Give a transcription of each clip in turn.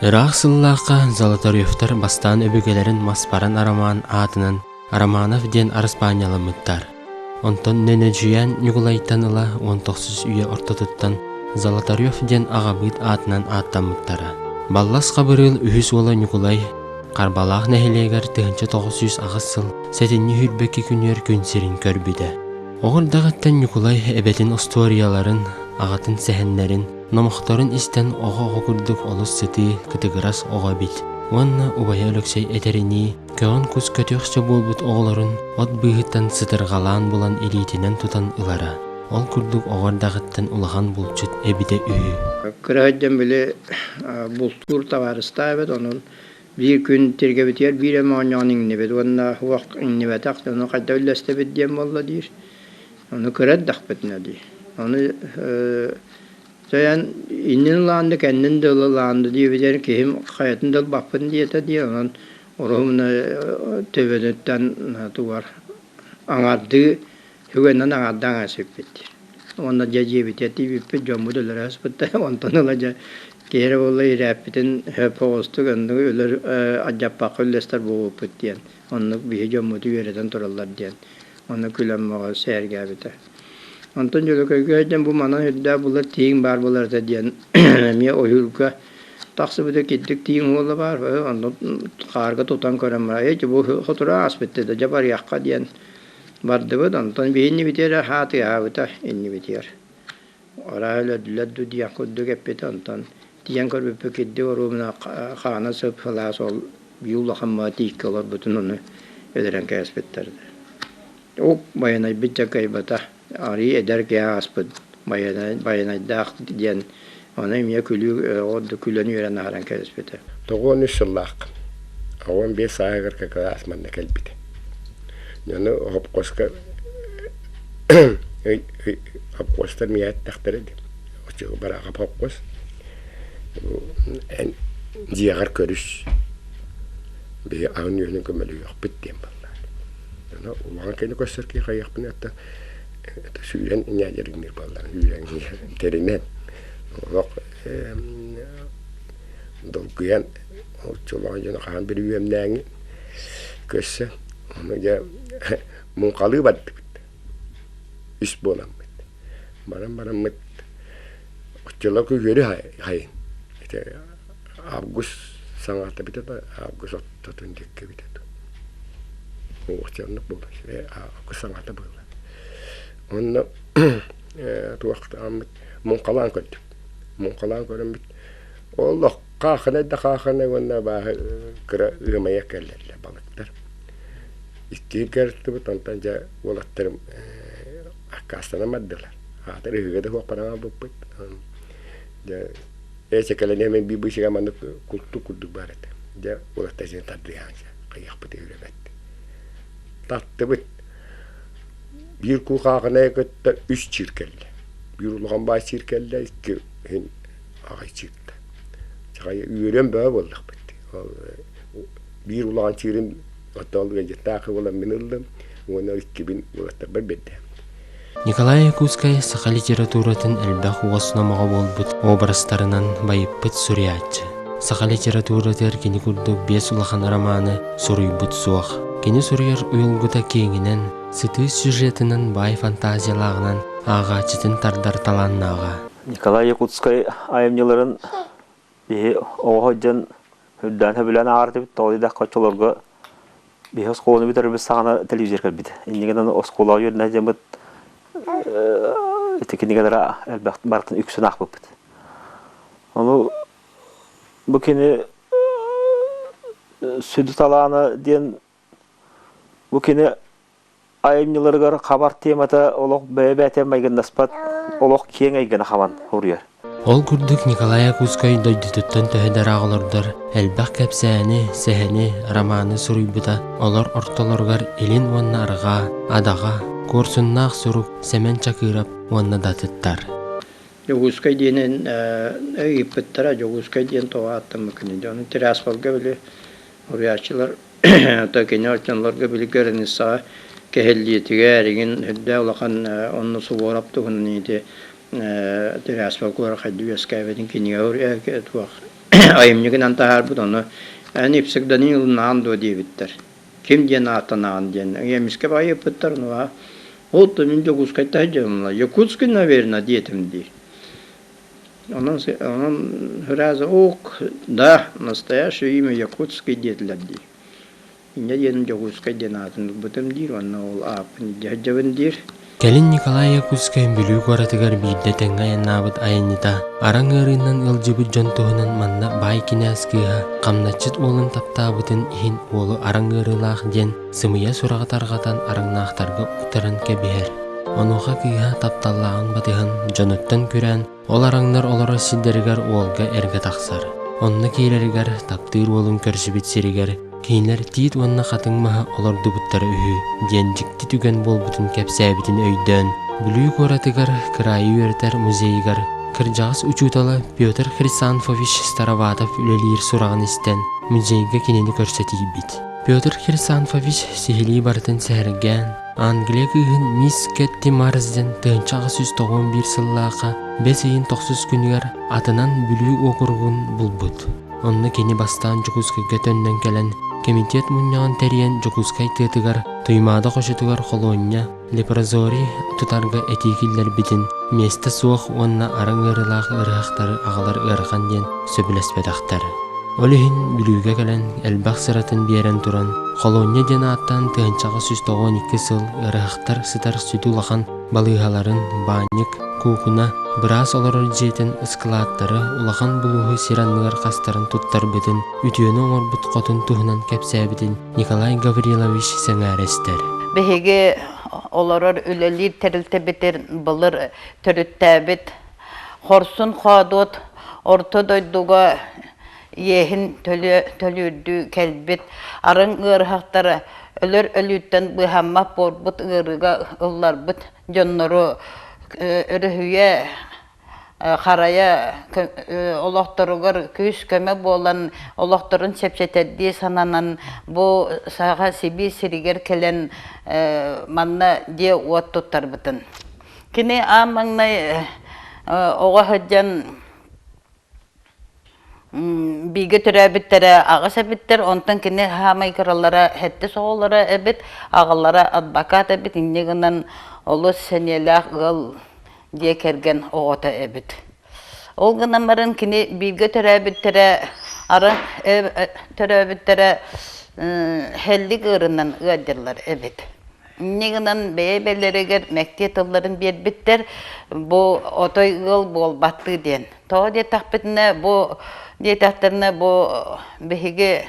Ыраах сыллаахха Золотаревтар бастаан өбүгэлэрин Маспаран Арамаан аатынан Романов диэн араспаанньаламмыттар. Онтон Нөнөдьүйээн Ньукулайтан ыла уон тохсус үйэ ортотуттан Золотарев диэн аҕабыыт аатынан ааттаммыттара. Баллас Хабырыыл үһүс уола Ньукулай Харбалаах нэһилиэгэр 1908 сыл сэтинньи сүүрбэкки күнүгэр күн сирин көрбүтэ. Оҕо эрдэҕиттэн Ньукулай эбэтин остуоруйаларын, аҕатын сэһэннэрин, номохторун истэн оҕо-оҕо курдук олус сытыы, кытыгырас оҕо эбит. Уонна убайа Өлөксөй этэринии, көҕөн кус көтүөхчэ буолбут оҕолорун от быыһыттан сытырҕалаан булан илиитинэн тутан ылара. Ол курдук оҕо эрдэҕиттэн улахан булчут эбитэ үһү. Кыра сылдьан били бултуур табаарыстаах эбит, онон биир күн тиргэбитигэр биир эмэ оонньоон иҥнибит уонна уох иҥнибэтэх, ону хайдах үллэстэбит диэн буолла диир. Ону кыра эрдэхпитинэ дии. Ону Сойон иннин ылаанды, кэннин да ылаанды диэбитигэр киһим хайатын да ылбаппын диэтэ дии, онон уруһумна төбөтүттэн тугар аҥардыы үгэннэн аҥардаан аҥарсыппыт диир. Уонна дьэ дьиэбитигэр тиийбиппит, дьоммут өлөрө сыппыттар. Онтон ыла дьэ киһи эрэ буолла ирээппитин сөп оҕустук оннук өлөр алдьаппакка үллэстэр буолбуппут диэн. Оннук биһи дьоммуту үөрэтэн тураллар диэн. Ону күлэн бөҕө сэһэргээбитэ. Онтон Дьөлөкөйгө сылдьан бу манан үрдээх булар тииҥ баар буолар этэ диэн эмиэ ойуурга тахсыбыта кирдик тииҥ уола баар онно хаарга тутан көрөн баран эти бу сотору ааспыт да дьэ барыахха диэн бардыбыт. Онтон биһи иннибитигэр хаатыаһаабыта иннибитигэр. Арааһа өлөрдүлэр дуу диэх курдук эппитэ. Онтон тиийэн көрбүппүт кирдик оруобуна хаана сып-сылаас ол биир улахан маа тииккэ олорбутун ону өлөрөн кээспиттэр. Ук байанайбыт дьэ кыайбата. Арыый эдэр киһи ааспыт байанай, байанайдаах диэн ону эмиэ күлүү ордук күлэн-үөрэн аһаран кэбиспитэ. 93 сыллааххын. 15 сааһыгар как раз манна кэлбитэ. Дьону хопкоска хопкостар миээттэхтэрэ дии. Оччоҕо бараахап хопкос. Эн дьиэҕэр көрүс. Биһи аһын үөһүн көмөлөһүөхпүт диэн буолла. Аны улахан кини көстөр киһи хайыахпын это это сүүрэн ньээдьэргиниир буоллар сүүрэн тэринэн олох долгуйан оччолоох дьону хаһан били үөмнээҥҥи көрсө ону дьэ муҥхалыы бардыбыт үс буоламмыт баран бараммыт оччолорго үөрү хайын ити август саҥата эбитэ да август ортотун диэки эбитэ дуу оннук буолла август саҥата буолла онно туохтааммыт муҥхалаан көрдүм муҥхалаан көрөммүт олох хаахынай да хаахынай уонна абааһы кыра ыамайа кэллэллэр балыктар иккиһин кэртибит онтон дьэ уолаттарым аккаастанан бардылар аатыр ыһыыга да суох баран хаалбыппыт дьэ Эчэ кэлэн эмэн биир быысыга маннык култук курдук баар этэ. Дьэ уолаттар син тардыһаан хайыахпыт үрэмэт. Таттыбыт. Биир кулгаахынайы кытта үс чыыр кэллэ. Биир улахан баай чыыр кэллэ, икки иһин аҕай чыырда. Чахай үөрэн бөҕө буоллахпыт. Ол биир улахан чыырын оттон ыалдьыттаах буолан мин ыллым уонна иккибин уолаттарбар биэрдим. Николай Якутскай саха литературатын элбэх уос номоҕо буолбут образтарынан байыппыт суруйааччы. Саха литературатыгар кини курдук биэс улахан романы суруйбут суох. Кини суруйар уйулгута киэҥинэн, сытыы сюжетынан баай фантазиялааҕынан ааҕааччытын тардар талааннааҕа. Николай Якутскай айымньыларын биһи оҕо сылдьан үрдээн сөбүлээн ааҕар этибит. Тоҕо диэтэххэ оччолорго Биһи оскуоланы бүтэрэрбит саҕана телевизор кэлбитэ. Иннигинэн оскуолаҕа үөрэнэ сылдьаммыт ити кинигэлэри элбэх барытын үксүн аахпыппыт. Ону бу кини сүдү талаана диэн бу кини айымньыларыгар хабар темата олох бэйэ-бэйэтэ майгыннаспат олох киэҥ эйгэни хабан суруйар. Ол курдук Николай Якутскай дойдутуттан төһө да ыраах олордор, элбэх кэпсээни, сэһэни, романы суруйбута, олор ортолоругар Илин уонна Арҕаа, Адаҕа, Куорсуннаах сурук, Сэмэн Чакыров уонна да атыттар. Дьокуускай диэнин ыйыппыттара, Дьокуускай диэн тоҕо ааттаммыккыный дии. Ону Тирасполга били уруйааччылар То кини оччолорго били границаҕа кэһиллиитигэр игин үрдээх улахан онно Суворов туһунан ити Тирасполь куорат хайдах үөскээбитин кинигэ туох Айымньыгынан таһаарбыт ону эн ипсик-данин ылынаҕын дуо диэбиттэр. Ким диэн ааттанаҕын диэн эмискэ баайыппыттар ну вот мин Дьокуускайтан сылдьабын Якутский, наверное, диэтим дии. Онон онон сразу ок, да, настоящее имя Якутский диэтилэр дии. Инньэ диэн Дьокуускай диэн аатын ылбытым диир уонна ол ааппын илдьэ сылдьабын диир. Кэлин Николай Якутскай Бүлүү куоратыгар биирдэ тэҥҥэ айаннаабыт айанньыта араҥ ыарыынан ыалдьыбыт дьон туһунан манна баай кинээс кыыһа хамначчыт уолун таптаабытын иһин уолу араҥ ыарыылаах диэн сымыйа сураҕы тарҕатан араҥнаахтарга уктаран кэбиһэр. Онуоха кыыһа тапталлааҕын батыһан дьонуттан күрээн Ол араҥнар олорор сирдэригэр уолга эргэ тахсар. Онно киирэригэр таптыыр уолун көрсүбүт сиригэр кинилэр тиит уонна хатыҥ маһы олордубуттара үһү диэн дьикти түгэн буолбутун кэпсээбитин өйдөөн, Бүлүү куоратыгар кыраайы үөрэтэр музейыгар кырдьаҕас учуутала Петр Хрисанфович Староватов үлэлиир сураҕын истэн, музейга кинини көрсө тиийбит. Петр Хрисанфович сиһилии барытын сэһэргээн, Англия кыыһын мисс Кэтти Марсден 1891 сыллаахха бэс ыйын тохсус күнүгэр атынан Бүлүү уокуругун булбут. Онно кини бастаан Дьокуускайга төннөн кэлэн, кэмитиэт мунньаҕын тэрийэн Дьокуускай тыатыгар Туймаада хочотугар холуонньа, лепрозорий тутарга этии киллэрбитин, миэстэ суох уонна араҥ ыарыылаах ыарыһахтары аҕалар ыарахан диэн сөбүлэспэтэхтэр. Ол иһин Бүлүүгэ кэлэн элбэх сыратын биэрэн туран, Холуонньа диэн ааттаан 1992 сыл ыарыһахтар сытар сүдү улахан балыыһаларын, баанньык, куукуна, быраас олорор дьиэтин ыскылааттары улахан булууһу сир анныгар хастарын туттарбытын, үтүөнү оҥорбут хотун туһунан кэпсээбитин Николай Гаврилович сэҥээрэ истэр. Биһиги олорор үлэлиир тэрилтэбитин былыр төрүттээбит хорсун хоодуот орто дойдуга иэһин төлүүрдүү кэлбит арыҥ ыарыһахтары өлөр өлүүттэн быыһаммат буолбут ыарыыга ылларбыт дьоннору өрүһүйэ харайа олохторугар күүс-көмө буолан олохторун чэпчэтэрдии сананан бу Саха Сибиир сиригэр кэлэн манна дьиэ-уот туттарбытын. Кини аан маҥнай оҕо сылдьан бииргэ төрөөбүттэрэ аҕыс эбиттэр, онтон кини хаамай кыралара сэттис оҕолоро эбит, аҕалара адвокат эбит, инньэ гынан олус сэниэлээх ыал дьиэ кэргэн оҕото эбит. Ол гынан баран кини бииргэ төрөөбүттэрэ ара төрөөбүттэрэ һэллик ыырынан ыалдьаллар эбит. Инньэ гынан бэйэ-бэйэлэригэр мэктиэ тылларын биэрбиттэр, бу отой ыал буолбаттыы диэн. Тоҕо диэтэхпитинэ, бу диэтэхтэринэ бу биһиги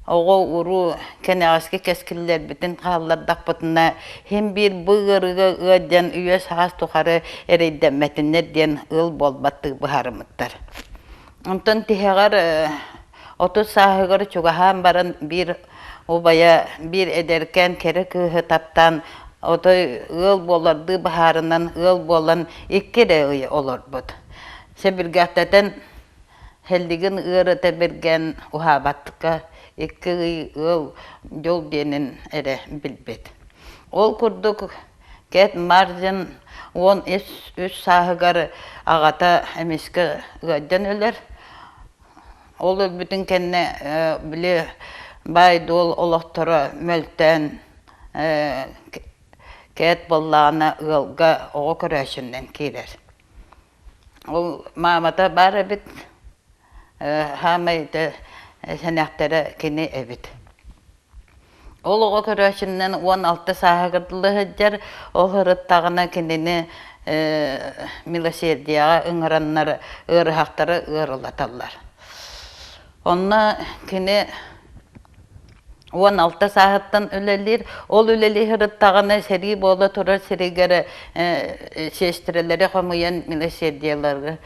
оҕо-уруу кэнэҕэски кэскиллэрбитин хааллардахпытына, син биир бу ыарыыга ыалдьан үйэ-саас тухары эрэйдэммэтиннэр диэн ыал буолбаттыы быһаарыммыттар. Онтон тиһэҕэр 30 сааһыгар чугаһаан баран биир убайа биир эдэркээн кэрэ кыыһы таптаан отой ыал буолардыы быһаарынан ыал буолан икки эрэ ый олорбут. Сэбиргэхтэтэн Һэллигин ыарыта бэргэн уһаабакка икки ый ыал дьол диэнин эрэ билбит. Ол курдук Кэт Марден 13 сааһыгар аҕата эмискэ ыалдьан өлөр. Ол өлбүтүн кэннэ били баай-дуол олохторо мөлтөөн Кэт буоллаҕына ыалга оҕо көрөөччүнэн киирэр. Ол маамата баар эбит, хаамай сэнэхтэрэ кини эбит. Ол оҕо көрөөччүнэн 16 сааһыгар дылы сылдьар, ол сырыттаҕына кинини милосердияҕа ыҥыраннар ыарыһахтары ыарылаталлар. Онно кини 16 сааһыттан үлэлиир. Ол үлэлии сырыттаҕына сэрии буола турар сиригэр сиэстэрэлэри хомуйан милосердиялары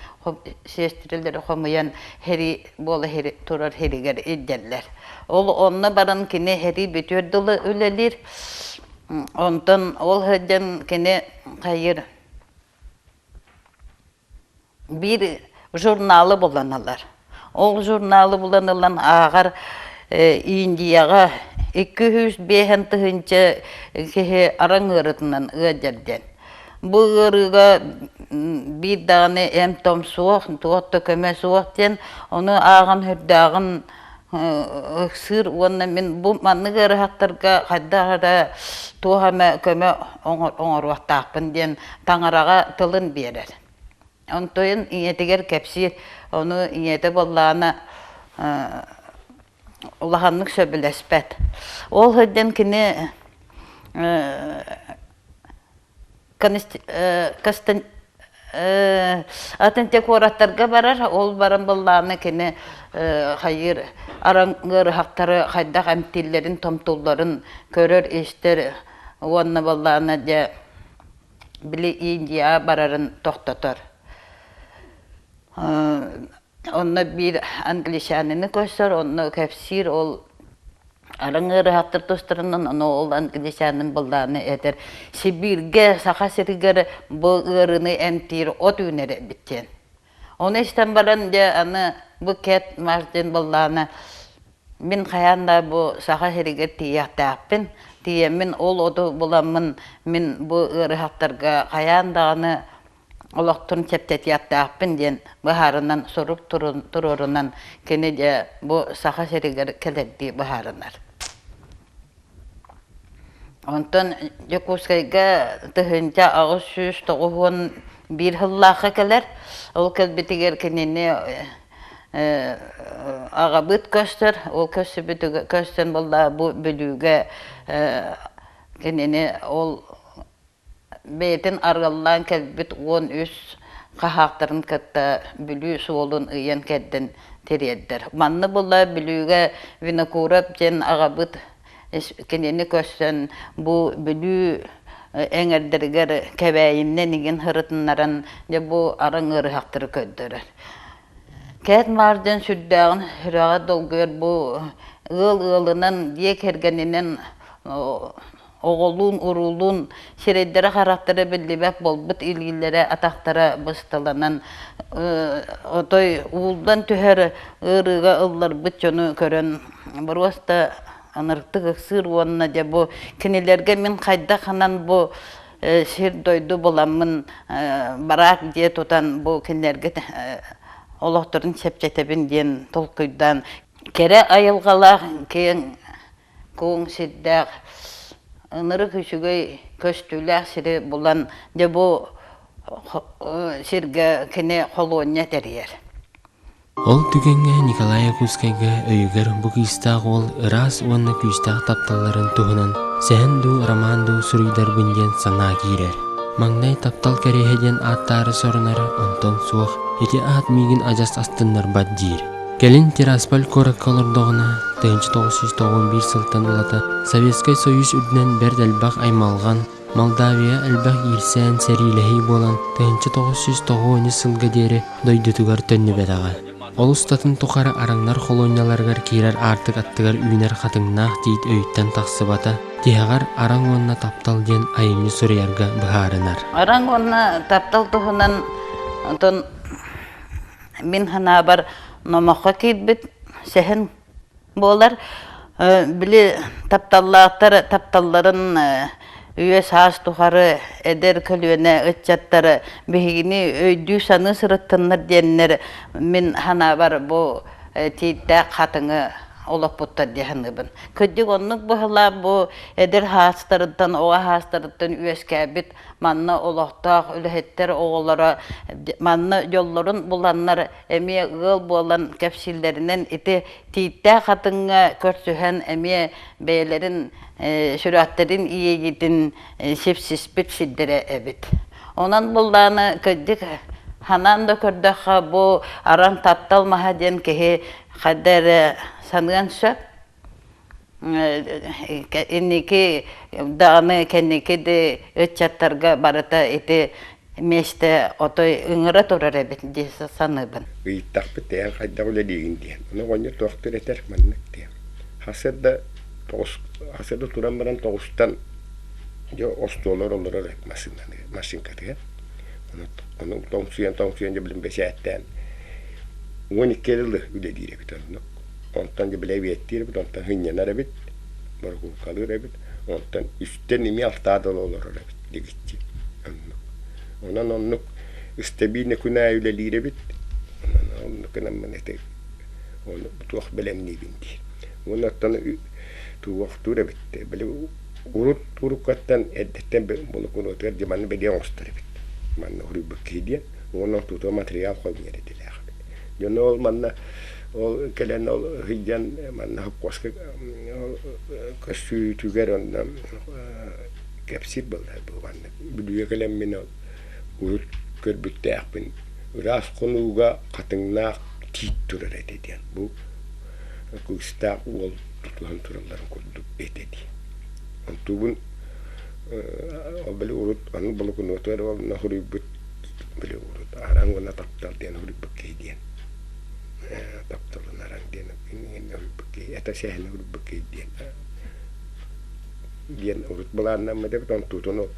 сиэстэрэлэри хомуйан сэрии буола турар сиригэр илдьэллэр. Ол онно баран кини сэрии бүтүөр дылы үлэлиир. Онтон ол сылдьан кини хайыр биир журналы булан ылар. Ол журналы булан ылан ааҕар Индияҕа 205 тыһыынча киһи араҥ ыарытынан ыалдьар диэн. Бу ыарыыга биир даҕаны эм-том суох, туох да көмө суох диэн, ону ааҕан үрдээҕин ыксыыр уонна мин бу маннык ыарыһахтарга хайдах эрэ туох эмэ көмө оҥоруохтаахпын диэн таҥараҕа тылын биэрэр. Онтон ийэтигэр кэпсиир, ону ийэтэ буоллаҕына улаханнык сөбүлэспэт. Ол сылдьан кини атын те куораттарга барар, ол баран быллааны кини хайыыр араҥ ыарыһахтары хайдах эмтииллэрин, томтулларын көрөр-истэр уонна быллаана дьэ били Индияҕа барарын тохтотор. Онно биир англичанины көрсөр, онно кэпсиир, ол араҥ ыарыһахтар тустарынан, ону ол англичанин былааны этэр. Сибииргэ, Саха сиригэр бу ыарыыны эмтиир от үүнэр эбит диэн. Ону истэн баран, дьэ, аны бу Кэт Мартин былаана мин хайаан да бу Саха сиригэр тиийиэхтээхпин, тиийэммин ол оту буламмын мин бу ыарыһахтарга хайаан даҕаны олохтун чэпчэтиэхтээхпин диэн быһаарынан сурук туруорунан кини дьэ бу Саха сиригэр кэлэрдии быһаарынар. Онтон Дьокуускайга 1891 сыллаахха кэлэр. Ол кэлбитигэр кинини аҕабыт көстөр. Ол көстүбүтүгэр көстөн буолла бу Бүлүүгэ кинини ол Бэйэтин арыаллаан кэлбит 13 хаһаактарын кытта Бүлүү суолун ыйан кэрдэн тириэрдэр. Манна була Бүлүүгэ Винокуров диэн аҕабыт кинини көрсөн бу Бүлүү эҥэрдэригэр Кэбээйиннэн игин сырытыннаран дьэ бу араҥ ыарыһахтары көрдөрөр. Кэт Марден сүрдээҕин сүрэҕэ долгуйар бу ыал ыалынан, дьиэ кэргэнинэн Оҕолуун-уруулуун сирэйдэрэ-харахтара биллибэт буолбут илиилэрэ, атахтара бысталанан, отой ууллан түһэр ыарыыга ылларбыт дьону көрөн боруоста ынырыктык ыксыыр уонна дьэ бу кинилэргэ мин хайдах ханан бу сир-дойду буламмын бараак дьиэ тутан бу кинилэргэ олохторун чэпчэтэбин диэн толкуйдаан кэрэ айылҕалаах киэҥ куҥ сирдээх ынырык үчүгэй көстүүлээх сири булан дьэ бу сиргэ кини холуонньа тэрийэр. Ол түгэҥҥэ Николай Якутскайга өйүгэр бу кыыстаах уол ыраас уонна күүстээх тапталларын туһунан сэһэн дуу, роман дуу суруйдарбын диэн санаа киирэр. Маҥнай таптал кэриэһэ диэн ааттаары сорунар, онтон суох, ити аат миигин адьас астыннарбат диир. Кэлин Тирасполь куоракка олордоҕуна, 1991 сылтан ылата Советскай Союз үрдүнэн бэрт элбэх аймалҕан, Молдавия элбэх иирсээн сэриилэһии буолан 1993 сылга диэри дойдутугар төннүбэтэҕэ. Ол устатын тухары араҥнар холуонньаларыгар киирэр аартык аттыгар үүнэр хатыҥнаах тиит өйүттэн тахсыбата, тиһэҕэр Араҥ уонна таптал диэн айымньы суруйарга быһаарынар. Араҥ уонна таптал туһунан онтон Мин санаабар, номоххо киирбит сэһэн буолар. Били тапталлаахтар тапталларын үйэ-саас тухары эдэр көлүөнэ ыччаттар биһигини өйдүү-саныы сырыттыннар диэннэр мин санаабар бу тииттээх хатыҥы олоппуттар дии саныыбын. Кырдьык оннук быһылаах бу эдэр хаастарыттан, оҕо хаастарыттан үөскээбит Манна олохтоох үлэһиттэр оҕолоро манна дьоллорун буланнар эмиэ ыал буолан кэпсииллэринэн ити Тииттээх хатыҥҥа көрсүһэн эмиэ бэйэлэрин сүрэхтэрин иэйиитин сипсиспит сирдэрэ эбит. Онон буллааны кырдьык ханаан да көрдөххө бу араҥ таптал маһа диэн киһи хайда эрэ саныан сөп. Инники даҕаны кэнники да ыччаттарга барыта ити миэстэ отой ыҥыра турар эбит дии саныыбын. Ыйыттахпыт эн хайдах үлэлиигин диэн. Ону оҕонньор туохтуур этэр маннык диэн. Хасыарда тоҕус хасыарда туран баран тоҕустан дьэ остуолар олорор эбит массыынаны машинкатыгар. Ону тоҥсуйан тоҥсуйан дьэ билин бэчээттээн 12 дылы үлэлиир эбит оннук. Онтон дьэ били эбиэттиир эбит, онтон сынньанар эбит, борокуукалыыр эбит, онтон үстэн эмиэ алтаа дылы олорор эбит дигиччи. Оннук. Онон оннук стабильно күн аайы үлэлиир эбит. Онон оннук гынаммын ити ону туох бэлэмниибин диир. Уонна оттон туохтуур эбит. Били урут уруккаттан эрдэттэн болокунуотугар дьыманы бэлиэ оҥостор эбит. Манна уруйбут киһи диэн. Уонна туту материал хомуйар этилээх эбит. Дьоно ол манна ол кэлэн ол сылдьан манна хопкуоска көссүүтүгэр онно кэпсиир буолла бу маннык Бүлүүгэ кэлэммин ол урут көрбүттээхпин ыраас хонууга хатыҥнаах тиит турар этэ диэн бу кыыстаах уол тутуһан туралларын курдук этэ дии онтубун ол били урут аны болокунуотугар ол хоруйбут били урут араҥ уонна таптал диэн хоруйбут киһи диэн тапталын араҥ диэн хоруйбут киһи это сэһэни хоруйбут киһи диэн диэн урут былааннаммыт эбит онтуутун ол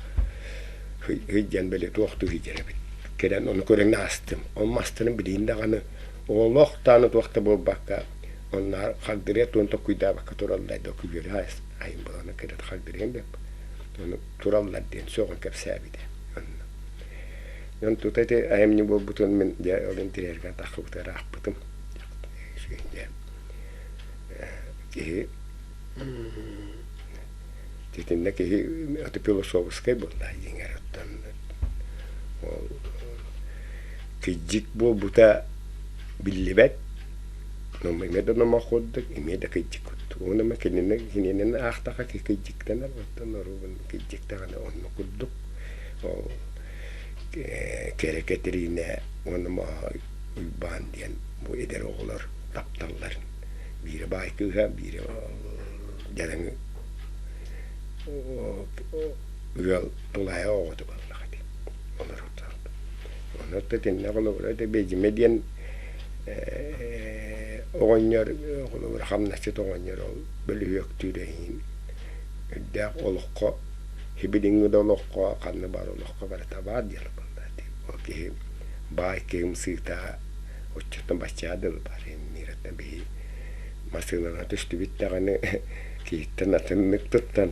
сыдьан били туохтуу сылдьар эбит кэлэн ону көрөн аастым ол мастарын билигин даҕаны олох даҕаны туох да буолбакка онно хагдырыа туон токкуйдаабакка тураллар да күһүөрү айын булана кэлэн хагдырыан бэп ону тураллар диэн сөҕөн кэпсээбитэ онно дьон тута ити айымньы буолбутун мин дьэ ол интириэргэ таххыбытыгар аахпытым киһи Итиннэ киһи аты философскай буолла дьиҥэр оттон ол кыдьык буолбута биллибэт эмиэ да номох курдук эмиэ да кыдьык курдук уонна кинини кининэн аахтаха кыдьыктанар оттон оруобун кыдьыктаҕына онно курдук ол Кэрэ Кэтириинэ уонна Моһой Уйбаан диэн бу эдэр оҕолор тапталларын биирэ баай кыыһа биирэ дьадаҥы ыал тулаайах оҕото буоллаҕа дии олорор Онно итиннэ холобура Бэдьимэ диэн оҕонньор холобура хамнасчыт оҕонньор ол бөлүһүөктүүр эһиин үрдээх олоххо сибилиҥҥи да олоххо ханна баар олоххо барыта баар диэн буолла ол киһи баай киһи ымсыыта оччоттон баччаа дылы баар мираттан биһи массыынанан түстүбүт даҕаны киһиттэн атыннык туттан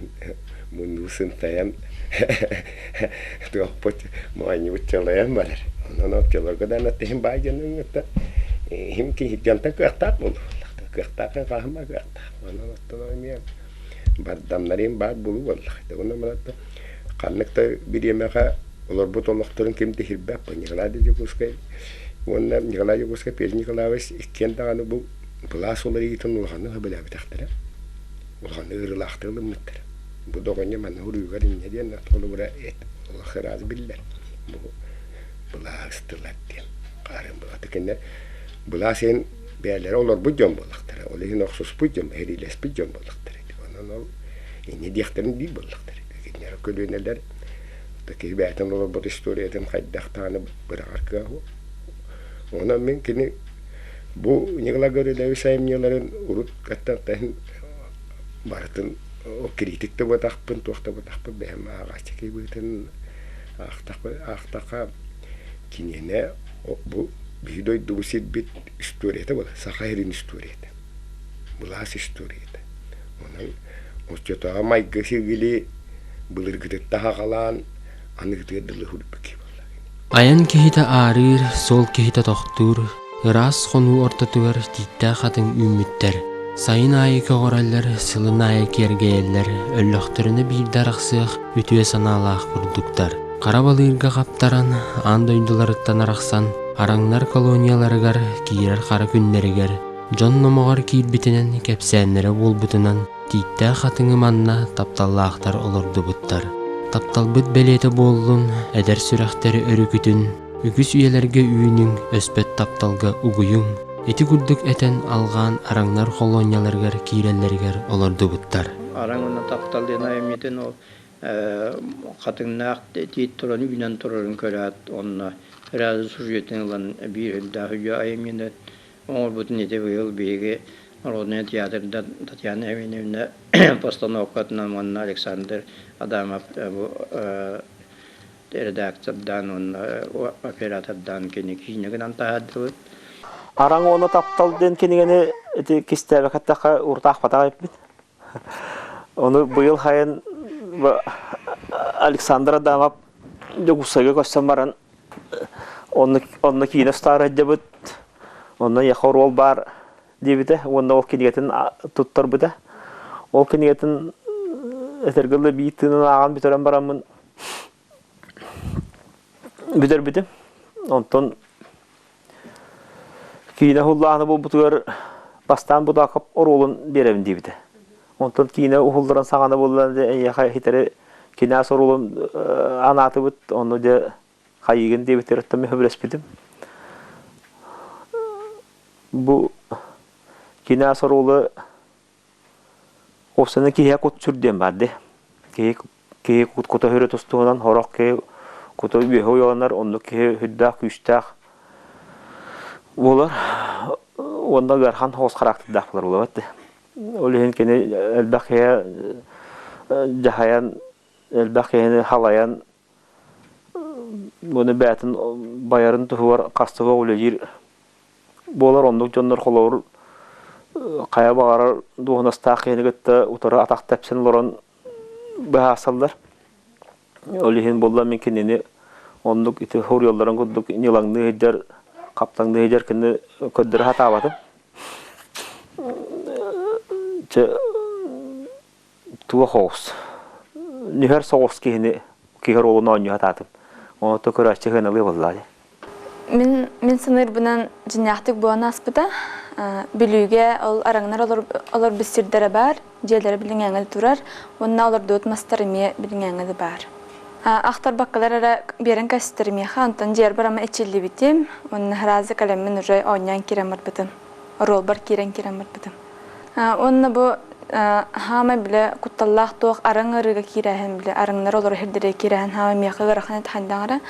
муннуу сынтайан туохпут моонньубут чалайан барар онон оччолорго да иһин баай дьонун кытта иһим киһи дьонтон кыахтаах буолуохтаах кыахтаах хаһыма кыахтаах онон оттон эмиэ бардамнарым баар буолуу буоллах уонна манна ханнык да бириэмэҕэ олорбут олохторун ким да иһирбэт Николай Дьокуускай уонна Николай Дьокуускай Петр Николаевич иккиэн даҕаны бу былаас уларыйыытын улаханнык сөбүлээбэтэхтэрэ улаханнык ыарыылаахтык ылыммыттара бу доҕонньо манна уруйугар инньэ диэн холобура олох ыраас биллэр бу былаас тылар диэн хаарын былаты кинилэр былаас иһин бэйэлэрэ олорбут дьон буоллахтара ол иһин охсуспут дьон сэриилэспит дьон буоллахтара онон ол инньэ диэхтэрин биир буоллахтара кинилэр көлүөнэлэр киһи бэйэтин олорбут историятын хайдах даҕаны быраҕар кыаҕа суох онон мин кини бу Николай Гаврильевич айымньыларын урут каттан барытын критик да буотахпын туох да буотахпын бэйэм ааҕааччы киһи быһыытын аахтахха киниэнэ бу биһи дойдубут сирбит историята буолар Саха сирин историята былаас историята онон оччотооҕу майгы сигили былыргытыттан саҕалаан аныгытыгар дылы суруйбут киһи буолла. Айан киһитэ аарыыр, суол киһитэ тохтуур, ыраас хонуу ортотугар тииттээх хатыҥ үүммүттэр. Сайын аайы көҕөрөллөр, сылын аайы киэргэйэллэр, өллөхтөрүнэ биирдэ арахсыах үтүө санаалаах курдуктар. Хара балыырга хаптаран, аан дойдуларыттан арахсан, араҥнар колонияларыгар киирэр хара күннэригэр, дьон номоҕор киирбитинэн, кэпсээннэрэ буолбутунан, Тииттээх хатыҥы манна тапталлаахтар олордубуттар. Тапталбыт бэлиэтэ буоллун, эдэр сүрэхтэри өрүкүтүн, үгүс үйэлэргэ үүнүҥ, өспөт тапталга угуйуҥ. Ити курдук этэн алҕаан араҥнар холуонньаларыгар киирэллэригэр олордубуттар. Араҥ уонна таптал диэн айымньытын ол хатыҥнаах тиит туран үүнэн турарын көрөөт, онно Рязы сюжетын ылан биир үрдээх үйэ айымньыны оҥорбутун ити быйыл биһиги Народнай театрда Татьяна Евгеньевна постановкатынан уонна Александр Адамов бу редактордаан уонна оператордаан кини киинэ гынан таһаардыбыт. Араҥ уонна таптал диэн кинигэни ити кистээбэкэтэххэ урутаахпатах эппит. Ону быйыл хайын Александр Адамов Дьокуускайга көссөн баран онно онно киинэ устаары сылдьабыт. Онно эйиэхэ оруол баар диэбитэ уонна ол кинигэтин туттарбыта. Ол кинигэтин этэргэ дылы биир тыынын ааҕан бүтэрэн бараммын бүтэрбитим. Онтон киинэ уһуллааһына буолбутугар бастаан Будаков оруолун биэрэбин диэбитэ. Онтон киинэ уһулларан саҕана буолла эйиэхэ хитэри кинээс оруолун анаатыбыт, онно дьэ хайыыгын диэбиттэр оттон мин сөбүлэспитим. Бу кинээс оруолу уопсайынан киһиэхэ кут сүр диэн баар дии. Киһи киһи кута сүрэ тустуһунан сорох киһи кута үөһэ уйаланар, оннук киһи сүрдээх күүстээх буолар уонна ыарахан соҕус характердаах буолар буолабат дии. Ол иһин кини элбэх киһи дьаһайан, элбэх киһини халайан уонна бэйэтин байарын туһугар хастыга үлэлиир буолар. Оннук дьоннор холобур хайа баҕарар дуоһунастаах киһини кытта утары атах тэпсэн олорон быһаарсаллар. Ол иһин буолла мин кинини оннук ити хоруйалларын курдук ньылаҥныы сылдьар, хаптаҥныы сылдьар кини көрдөрө сатаабатым. Чэ туох оҕус нүһэр соҕус киһини киһи оруолун оонньуу сатаатым. Онто көрөөччү сыаналыы буоллаа дии. Мин мин саныырбынан дьиҥнээхтик буолан ааспыта. Бүлүүгэ ол араҥнар олорбут сирдэрэ баар, дьиэлэрэ билиҥээҥи турар уонна олордубут мастар эмиэ билиҥээҥи баар. Ахтарбаккалар эрэ биэрэн кэстэр миэхэ, онтон дьиэр барама эчиллибитим уонна сразу кэлэммин уже оонньоон киирэн барбытым. Оруолбар киирэн киирэн барбытым. Уонна бу хаамай билэ кутталлаах туох араҥ ыарыыга киирээһин билэ арыҥнар олоро сирдэрэ киирээһин хаамай миэхэ ыарахан этэ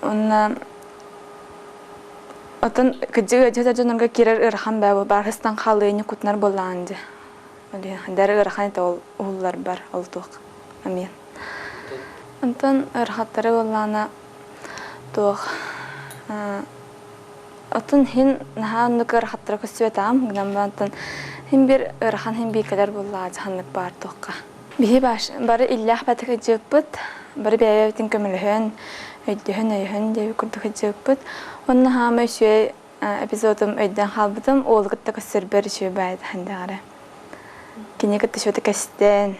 Уонна Отон кыдьык ыадьыта дьонорго киирэр ыарахан баа баар хыстан хаалыыны кутунар буоллаҕын дии. Ол ыарахан этэ ол уһулларбар ол туох эмиэ. Онтон ыарахаттары буоллаҕына туох Оттон иһин наһаа оннук ыарахаттары көстүбэтэҕим гынан баран оттон иһин биир ыарахан иһин бииргэлэр буоллаҕа дьаһаннык баар туохха. Биһи бары иллээх бэтик ыдьыыппыт, бары бэйэ-бэйэбитин көмөлөһөн, өйдөһөн, өйөһөн диэбит курдук ыдьыыппыт. Онно хаамай үчүгэй эпизодум өйдөөн хаалбытым, уолу кытта көстөрбөр үчүгэй баайы таһындаҕара. Кини кытта үчүгэй кэстэн,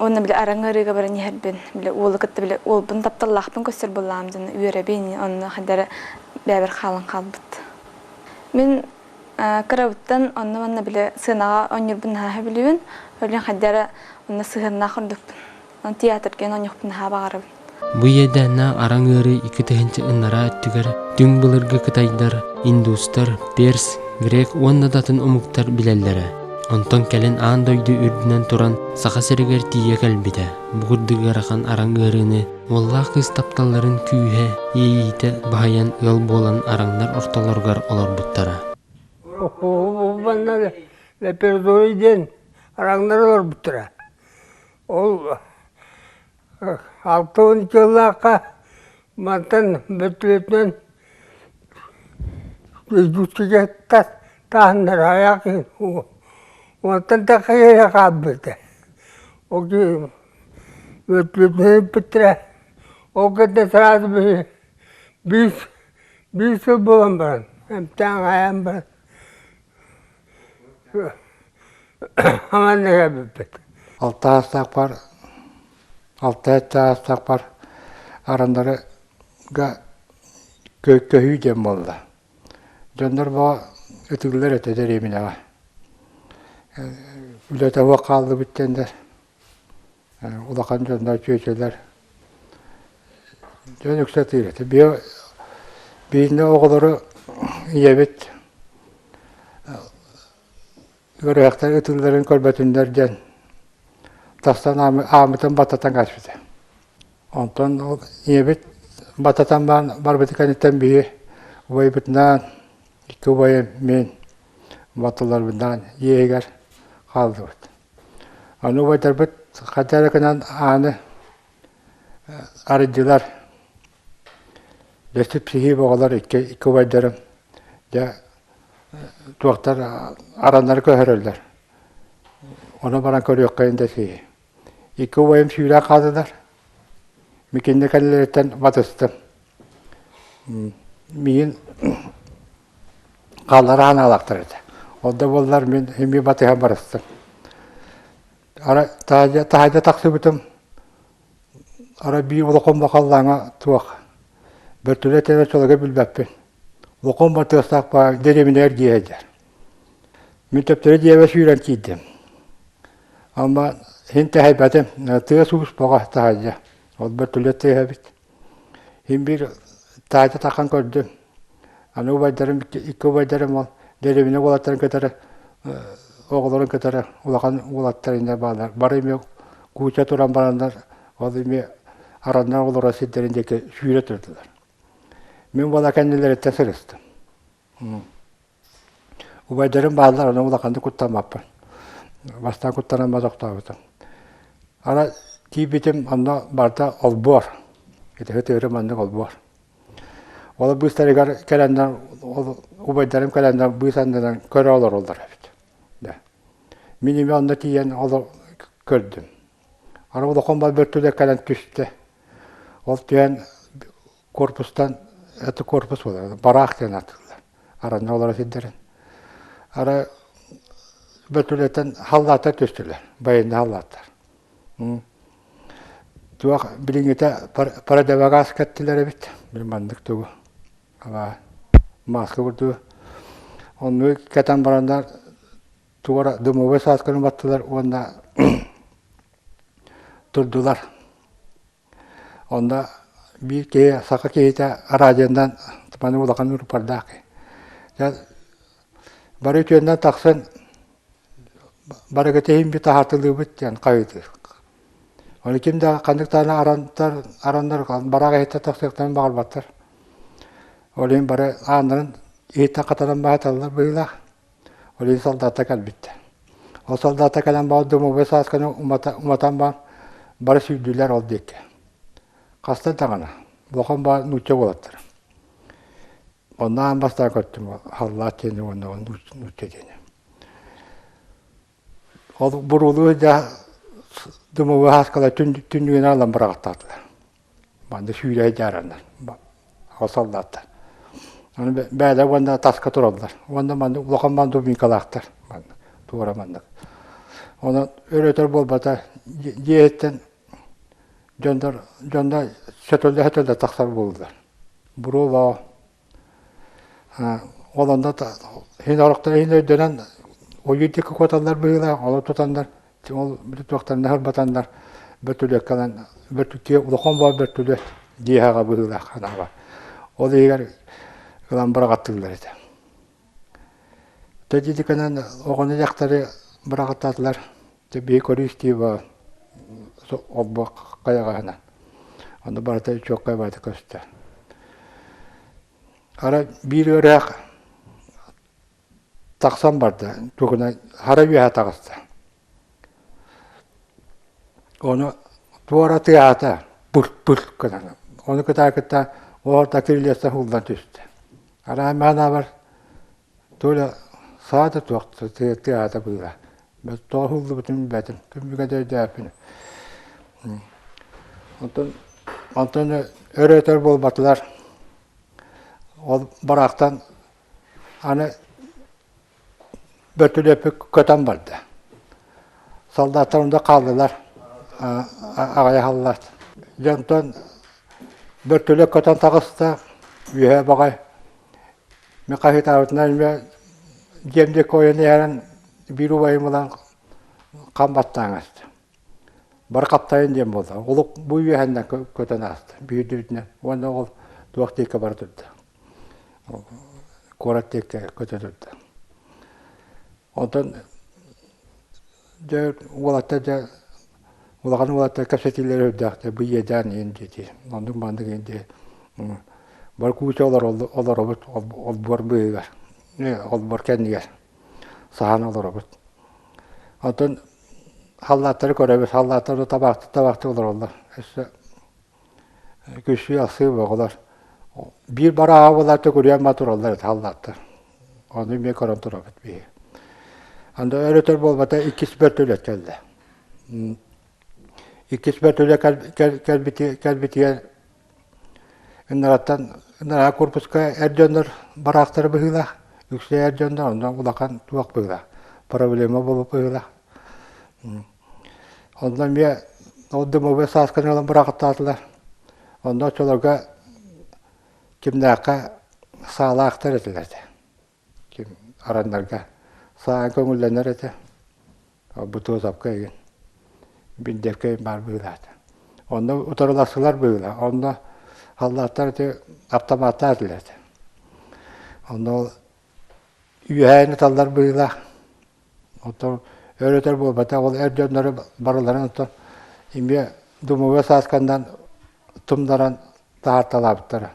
Уонна били араҥ ыарыыга баран иһэрбин, били уолу кытта били уолбун тапталлаахпын көстөр буоллаҕым дьон үөрэбин, онно хайда эрэ бэйэбэр хаалан хаалбыт. Мин кырабыттан онно-манна били сыанаҕа оонньуурбун наһаа сөбүлүүбүн, өлүн хайда эрэ онно сыһыаннаах курдукпун. Онон театрга оонньуохпун наһаа баҕарабын. Бу иэдээннээх араҥ ыарыы 2000 ыннараа өттүгэр түҥ былыргы кытайдар, индустар, перс, грек уонна да атын омуктар билэллэрэ. Онтон кэлин аан дойду үрдүнэн туран Саха сиригэр тиийэ кэлбитэ. Бу курдук ыарахан араҥ ыарыыны уоллаах кыыс тапталларын күүһэ, иэйиитэ баһыйан ыал буолан араҥнар ортолоругар олорбуттара. Лепердой диэн араҥнар олорбуттара. Ол 60 сыллаахха мантан бөртөлүөтүнэн Якутскайга таһыннар айах уонтан тахса киһи хаалбыта. Ол бөртөлүөтүнэн ыппыттара. Ол кэннэ сразу биир биир сыл буолан баран эмтээн хайаан баран Аманныга бүппүт. Алтаастаахпар алта чаастаахпар араннарга көһүү диэн буолла. Дьоннор боо ытыыллар этэ дэриэбинэҕэ. Үлэтэ суох хааллыбыт диэннэр улахан дьоннор чүөчэлэр дьон үксэ ытыыр этэ. Бииринэ оҕолору ийэбит ыарыһахтар ытыылларын көрбөтүннэр диэн тахсан ааммытын баттатан кээспитэ. Онтон ол ийэбит баттатан барбыт кэнниттэн биһи убайбытынаан икки убайым мин батталарбынаан иэһигэр хааллыбыт. Аны убайдарбыт хайдах эрэ гынан ааны арыйдылар. Дэстип сиһии оҕолор икки икки убайдарым дьэ туохтар араннары көһөрөллөр. Ону баран көрүөххэйин да сиһи. Икки убайым сүүрэн хааллылар. Микинне кэллэриттэн батыстым. Миин хааллара ханаалаахтар этэ. Ол да буоллар мин эмиэ батыһан барыстым. Ара таһырдьа тахсыбытым, ара биир улахан бакаллааҥа туох бөртөлүөт эрэ чолого билбэппин. Улахан батыастаах баар дэриэбинэ эргийэ сылдьар. Мин төптөрү дьиэбэр сүүрэн киирдим. Ама иһин тэһэйбэтим, тыас-уус бөҕө таһырдьа. Ол бөртөлүөт тыаһа эбит. Иһин биир таайда таххан көрдүм. Аны убайдарым, икки убайдарым ол дэриэбинэ уолаттарын кытары оҕолорун кытары улахан уолаттар иннэ бааллар. Бары эмиэ кууча туран бараннар, ол эмиэ араннар олорор сирдэрин диэки сүүрэ турдулар. Мин буола кэннилэриттэн сырыстым. Убайдарым бааллар, онон улаханнык куттаммаппын. Бастаан куттанан тохтообутум. Ара тиийбитим онно барыта олбуор. Ити ытыырым маннык олбуор. Ол быыстарыгар кэлэннэр, ол убайдарым кэлэннэр быыс аннынан көрө олороллор эбит. Да. Мин эмиэ онно тиийэн олор көрдүм. Ара улахан бар бөртөлөр кэлэн түстэ. Ол түһэн корпустан это корпус буолар, бараах диэн ааттыыллар. Аранна олоро сирдэрин. Ара бөртөлөттөн халлааттар түстүлэр, байынна халлааттар. Туох билиҥҥитэ парадавагаас кэттилэр эбит. Били маннык тугу ала мааска курдугу. Оннук кэтэн бараннар туора дымовой саасканы баттылар уонна турдулар. Онно биир киһи саха киһитэ араадьыйанан маны улахан уруппардаах киһи. Дьэ бары үтүөннэн тахсан барыгыт иһин таһаартылыыбыт диэн хаһыытыыр. Ону ким да ханнык даҕаны арантар араннар бараах иһиттэн тахсыахтарын баҕарбаттар. Ол иһин бары ааннарын иһиттэн хатанан баһаталлар быһыылаах. Ол иһин солдаттар кэлбиттэр. Ол солдаттар кэлэн баҕар дымовой саасканы уматан баран бары сүүрдүлэр ол диэки. Хаста даҕаны улахан баар нуучча уолаттара. Онно аан бастаан көрдүм халлаат диэни уонна нуучча диэни. Ол буруулуу да дымовой сааскалар түннүгүнэн ылан быраҕаттаатылар. Манна сүүрэ дьаараннар ол солдаттар. Аны бээлэр уонна таска тураллар. Уонна маннык улахан мандумикалаахтар маннык туора маннык. Онон өр-өтөр буолбата дьиэһиттэн дьоннор дьонно сөтөллө-сөтөллө тахсар буоллулар. Буруолоо ол онно иһин орохтор иһин өйдөнөн ойуу диэки куоталлар быһыылаах, олор тутаннар ол туохтарына сырбатаннар бөртүлүөккэ ылан бөртүлүө улахан боо бөртүлүөт дьиэһэҕэ быһыылаах ханаба. Ол иһигэр ылан быраҕаттыыллар этэ. Тэдитикэнэн оҕону дьахтары быраҕаттаатылар. Дьэ биһи көрүү-истии баа олбох хайаҕаһынан. Ону барыта чуоккай барыта көстөр. Ара биир ыарыһах тахсан барда, тугунан хара үөһэ таҕыста. Ону туора тыаһаата пыр-пыр гынан. Ону кытаа кытта оҕо кирилиэстэн ууллан түстэ. Араа маанабар Толя саата туох тыаата быыла. Тоҕо уһуллубутун билбэтим. Күммүгэ да өйдөөппүн. Онтон онтон өр өтөр буолбатылар. Ол бараахтан аны бөртүлүөппүт көтөн барда. Солдаттар онно хааллылар. Аҕыйах аллаат. Дьэ онтон бөртүлүөт көтөн таҕыста. Үөһэ баҕай Мин хаһыытаабытынан эмиэ дьиэм диэки ойон иһэрэн биир убайым ылан хам баттаан аста. Бары хаптайын диэн буолла. Олук бу үөһэннэн көтөн ааста биирдибитинэн уонна ол туох диэки бара турда. Куорат диэки көтө турда. Онтон дьэ уолаттар дьэ улахан уолаттар кэпсэтиилэрэ үрдээхтэр бу иэдээн иһин диэти оннук маннык иһин диэ бар кууча олоробут олбуор быыһыгар олбуор кэннигэр саһан олоробут онтон халлааттары көрөбүт халлааттар табаахты табаахты олороллор өссө күсүү ахсыы оҕолор биир барааҕа буолаат төгүрүйэн ба тураллар этэ халлааттар ону эмиэ көрөн турабыт биһиги анда өр өтөр буолбата иккис бөртөлүөт кэллэ. Иккис бөртөлө кэлбитигэр ынараттан ынараа корпуска эр дьоннор бараахтара быһыылаах, үксэ эр дьоннор онно улахан туох быһыылаах, проблема буолуп быһыылаах. Онно эмиэ ол дымовой саасканы ылан быраҕаттаатылар. Онно оччолорго кимнээххэ саалаахтар этилэр этэ. Ким араннарга саан көҥүллэнэр этэ. Бутуосапка игин Билдэркэ баар быһыылаата. Онно утарылассылар быһыылаах. Онно халлааттар ити автоматтаах этилэр этэ. Онно ол үөһээни таллар быһыылаах. Оттон өр-өтөр буолбатах, ол эр дьоннору барыларын оттон эмиэ думовой саасканнан тумнаран таһаарталаабыттара.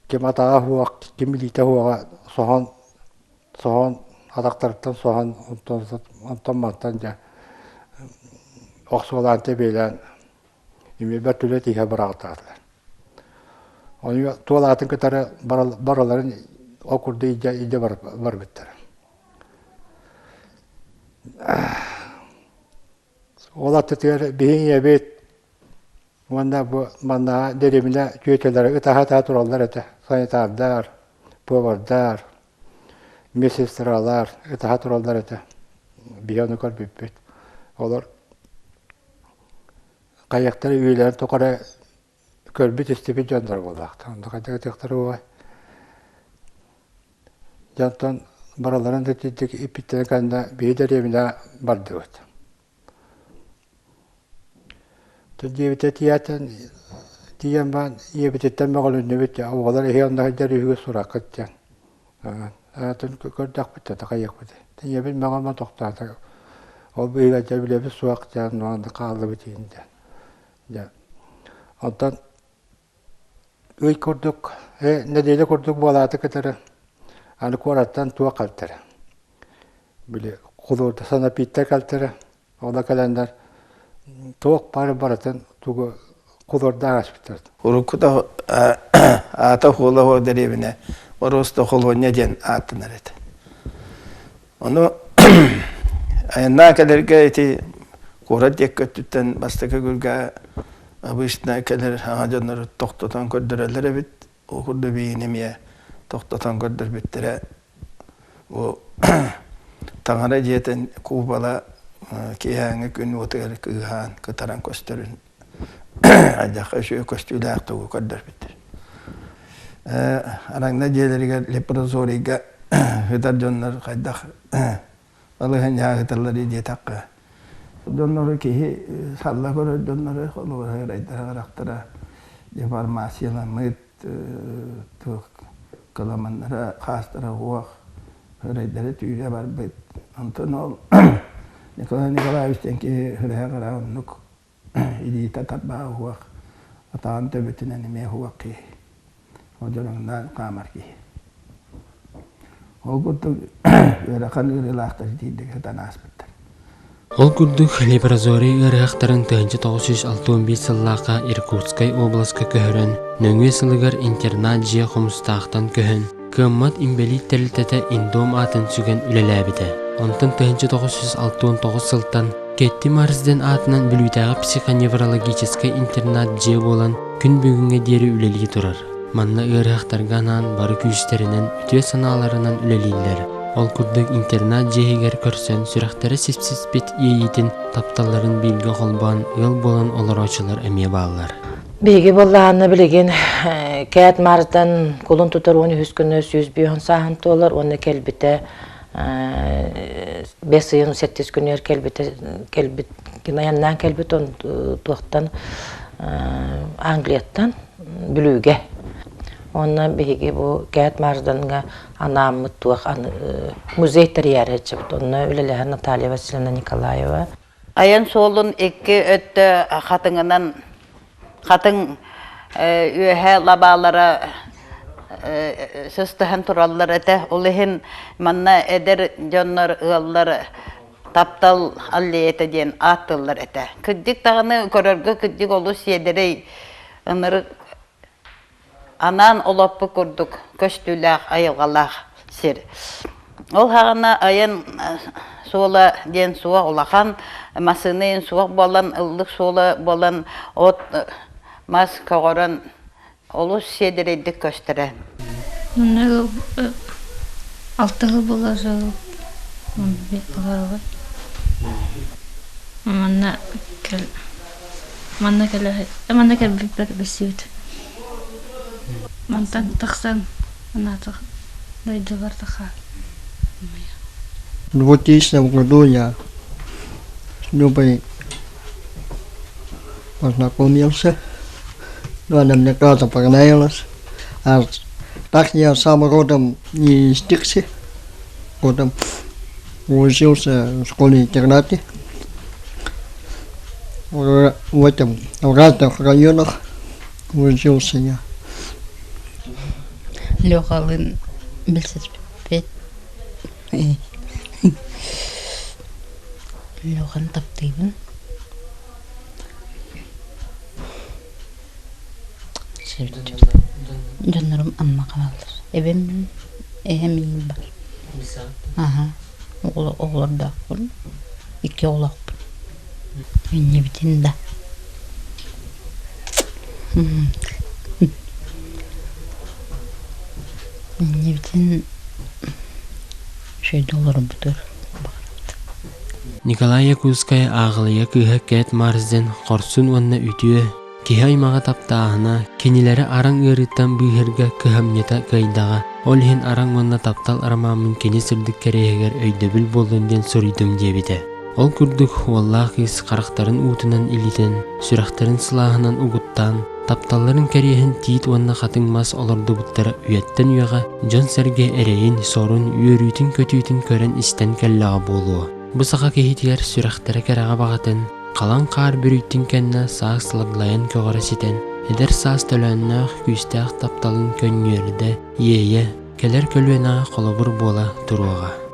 Ким атаҕа суох, ким илиитэ суоҕа соһон, соһон, атахтарыттан соһон, онтон, онтон мантан дьэ охсуолаан тэбиэлээн эмиэ бөртөлүөт тииһэ быраҕаттаатылар. Ону туолаатын кытары барыларын ол курдук илдьэ, илдьэ барбыттара. Ол аттытыгар биһиги ийэбит уонна бу манна дэриэбинэ түөтэлэрэ ытаһа-ытаһа тураллар этэ. Санитардар, повардар, медсестралар ытаһа тураллар этэ. Биһи ону көрбүппүт. Олор хайыахтара үйэлэрин тухары көрбүт-истибит дьоннор буоллаахтар. Онно хайдах ытыахтара буолуой? Дьонтон барыларын да итинник иппиттэрин кэннэ биһи дэриэбинэ бардыбыт. Диэбитэ тиийээтин тиийэн баран ийэбититтэн мөҕүлүннүбүт оҕолор эһиги онно сылдьар үһүгүт сураххыт диэн. Атын көрдөхпүт да такайыахпыт. Ийэбит мөҕөн тохтоото. Ол быыһыгар дьэ билэбит суох диэн манна хааллыбыт иһин диэн. Дьэ онтон ый курдук, нэдиэлэ курдук буолааты кытары аны куораттан туох кэлтэрэ. Били кулуурда санапииттэр кэлтэрэ. Ола кэлэннэр туох бары барытын тугу кулуурдаах аспыттар. Уруккута аата Хуола дэриэбинэ Ороосто холуонньа диэн ааттанар этэ. Ону айаннаан кэлэргэ ити куорат диэки өттүттэн бастакы күргэ обычно кэлэр аҥа дьоннору тохтотон көрдөрөллөр эбит. Ол курдук биһигини эмиэ тохтотон көрдөрбүттэрэ. Бу таҥара дьиэтин куубала киэһээҥҥи күн уотугар кыыһаан кытаран көстөрүн алдьархай үчүгэй көстүүлээх тугу көрдөрбүттэр. Араҥна дьиэлэригэр лепрозорийга сытар дьоннор хайдах балаһыанньаҕа сыталларый диэтэххэ, дьоннору киһи салла көрөр дьоннору холобура ырайдара харахтара деформацияламмыт туох кыламаннара хаастара уох ырайдара түүрэ барбыт. Онтон ол Николай Николаевич диэн киһи ырыа кыра оннук илиитэ тарбаҕа уһуох, атаҕын төбөтүнэн эмиэ уһуох киһи. Одьороҥноон хаамар киһи. Ол курдук ыарахан ыарыылаахтар итиирдик сытан ааспыттар. Ол курдук лепрозорий ыарыһахтарын 1961 сыллаахха Иркутскай обласка көһөрөн, нөҥүө сылыгар интернат дьиэ Хомустаахтан көһөн, кыаммат инбэлиит тэрилтэтэ Индом аатын сүгэн үлэлээбитэ. Онтон 1969 сылтан Кэтти Марсден аатынан Бүлүүтээҕи психоневрологическай интернат дьиэ буолан күн бүгүҥҥэ диэри үлэлии турар. Манна ыарыһахтарга анаан бары күүстэринэн, үтүө санааларынан үлэлииллэр. Ол курдук интернат дьиэ иһигэр көрсөн сүрэхтэрэ сипсиспит иэйиитин, тапталларын бииргэ холбоон ыал буолан олорооччулар эмиэ бааллар. Биһиги буоллаҕына билигин Кээт Маардан кулун тутар 13 күнү 105 сааһын туолар уонна кэлбитэ бэс ыйын сэттис күнүгэр кэлбитэ кэлбит айаннаан кэлбит туохтан Англияттан Бүлүүгэ уонна биһиги бу Кээт Марсданга анааммыт туох музей тэрийээри сылдьыбыт онно үлэлэһэр Наталья Васильевна Николаева Айан суолун икки өттө хатыҥынан хатыҥ үөһэ лабаалара сыстыһан тураллар этэ. Ол иһин манна эдэр дьоннор ыаллар таптал аллеята диэн ааттыыллар этэ. Кырдьык даҕаны көрөргө кырдьык олус сиэдэрэй ынырык анаан олоппут курдук көстүүлээх айылҕалаах сир. Ол хаҕана айан суола диэн суох улахан массыына суох буолан, ыллык суола буолан от мас көҕөрөн олус сиэдэрэйдик көстөрө. Манна алтыһы була жыл олоробут. Манна кэл манна кэлэ манна кэлбиппэр билсибит. Мантан тахсан анаатах дойдубар таха. В 2000 году я с Любой познакомился. Ну, она мне тоже понравилась. А так я сам родом не из Тикси, родом учился в школе-интернате. В этом, в разных районах учился я. Лехалын билсиспит. Леханы таптыыбын. Дьоннорум Амма хааллар. Эбэм, эһэм иин бар. Аха. Оҕолордоохпун. Икки оҕолоохпун. Иннибитин да. Иннибитин үчүгэйдик олорбутугар Николай Якутскай ааҕылыйа кыыһа Кэт Марсден хорсун уонна үтүө, киһи аймаҕа таптааһына, кинилэри араҥ ыарыыттан быыһыырга кыһамньыта кыайдаҕа, ол иһин араҥ уонна таптал арамааммын кини сырдык кэриэһигэр өйдөбүл буоллун диэн суруйдум диэбитэ. Ол курдук уоллаах кыыс харахтарын уутунан илитэн, сүрэхтэрин сылааһынан угуттаан, тапталларын кэриэһин тиит уонна хатыҥ мас олордубуттара үйэттэн үйэҕэ дьон-сэргэ эрэйин, сорун, үөрүүтүн-көтүүтүн көрөн-истэн кэллэҕэ буолуо. Бу саха киһитигэр сүрэхтэрэ кэрэҕэ баҕатын, халаҥ хаар бүрүйтүн кэннэ саас лаглайан көҕөрө ситэн, эдэр саас төлөөннөөх күүстээх тапталын көнньүөрдэ, иэйэ, кэлэр көлүөнэҕэ холобур буола туруоҕа.